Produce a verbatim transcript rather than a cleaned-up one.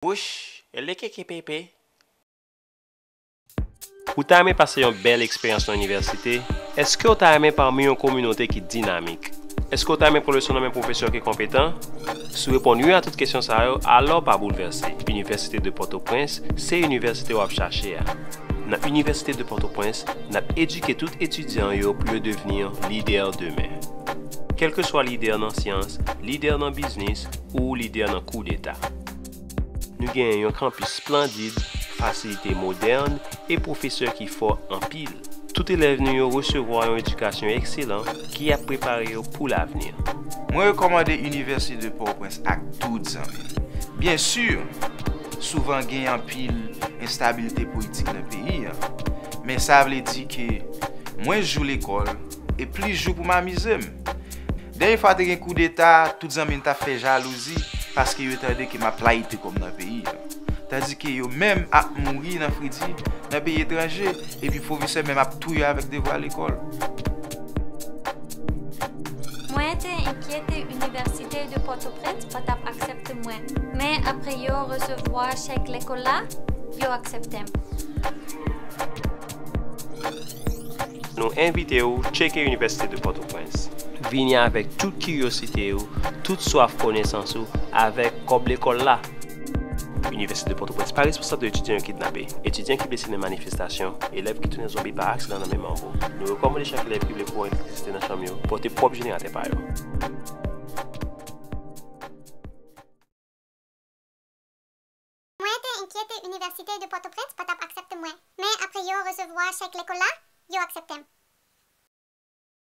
Wouch, elekekepepe. Ou ta renmen pase yon bèl eksperyans nan inivèsite? Èske w ta renmen pami yon kominote ki dinamik? Èske w ta renmen pran leson nan men pwofesè ki konpetan? Si w reponn wi a tout kesyon sa yo, alò pa boulvèse. Inivèsite de Pòtoprens se inivèsite w ap chache a. Nan Inivèsite de Pòtoprens, n ap edike tout etidyan yo pou yo devni lidè demen. Kèlkeswa lidè nan syans, lidè nan biznis, ou lidè nan koudeta. Nou genyen yon kanpis esplandid, fasilite modèn e pwofesè ki fò anpil. Tout elèv nou yo resevwa yon edikasyon ekselan ki ap prepare yo pou lavni. Mwen rekòmande Inivèsite de Pòtoprens ak tout zanmi m. Byen si, souvan gen anpil enstabilite politik nan peyi a, men sa vle di ke mwens jou lekòl e plis jou pou m amize m. Dènye fwa te gen koudeta, tout zanmi m t ap fè jalouzi paske yo tande ke m ap layite kò m nan peyi a. Tandike yo menm ap mouri nan fredi nan peyi etranje, epi pwofesè menm ap touye avèk devwa lekòl. Mwen te enkyete Inivèsite de Pòtoprens pa t ap aksepte mwen. Men apre yo resevwa chèk lekòl la, yo aksepte m. Nou envite w tcheke Inivèsite de Pòtoprens. Vini avèk tout kiryosite w, tout swaf konesans ou avèk kòb lekòl la. Inivèsite de Pòtoprens pa responsab de etidyan yo kidnape, etidyan ki blese nan manifestasyon, elèv ki tounen zonbi pa aksidan nan men manbo. Nou rekòmande chak elèv ki vle pran elektrisite nan chanm yo pote pwòp jeneratè pa yo. Mwen te enkyete Inivèsite de Pòtoprens pa t ap aksepte mwen, men apre yo resevwa chèk lekòl la, yo aksepte m.